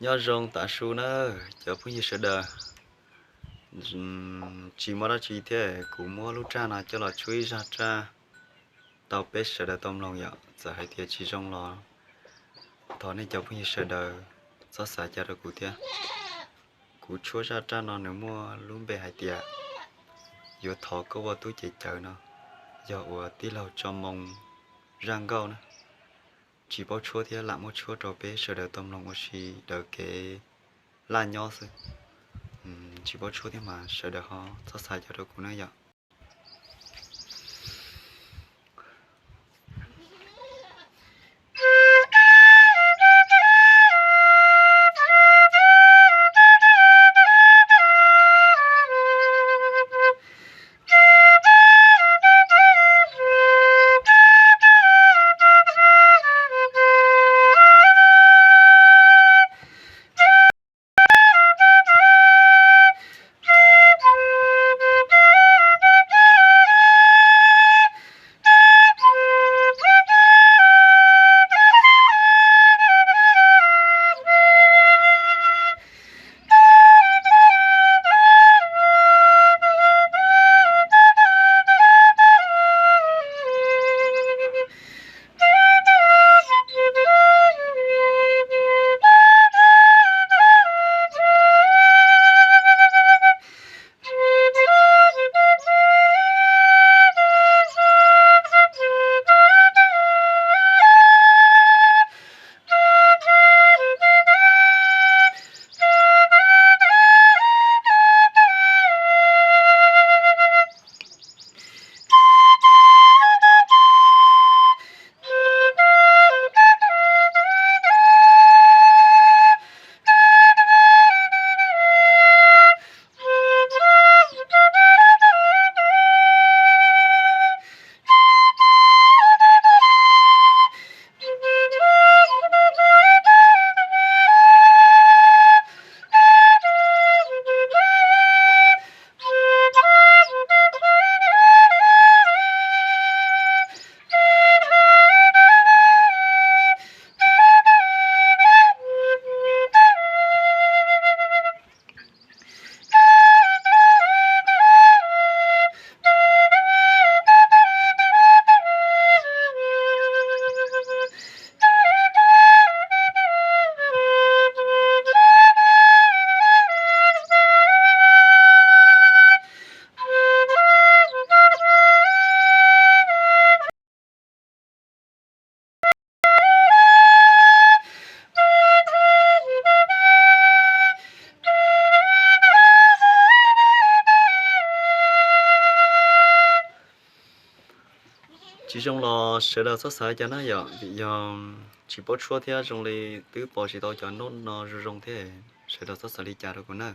Nyob zoo tav su nawb cov phooj ywg sawv daws. Tsis muaj dab tsi thiab kuv muab lub raj no coj los tshuab ib zaj raj tau peb sawv daws tau mloog yom. Txawm hais tias tsis zoo los thov nej cov phooj ywg sawv daws txhob xav cas rau kuv thiab. Kuv tshuab zaj raj no nws muaj lub npe hais tias yuav thov koj ua tub cev cawv no, yog uas tij laug Tso Moo zaj nkauj na. Tsis paub tshuab thiab lam muab tshuab rau peb sawv daws tau mloog ua si daws kev laj nyob xwb. Tsis paub tshuab thiab mas sawv daws ho txhob xav cas rau kuv na yom. Tsis zoo los sawv daws txhob xav cas na yom, vim yog tsis paub tshuab thiab zoo li twb pom tsis tau cov nub no zoo zoo thiab, sawv daws txhob xav li cas rau kuv na.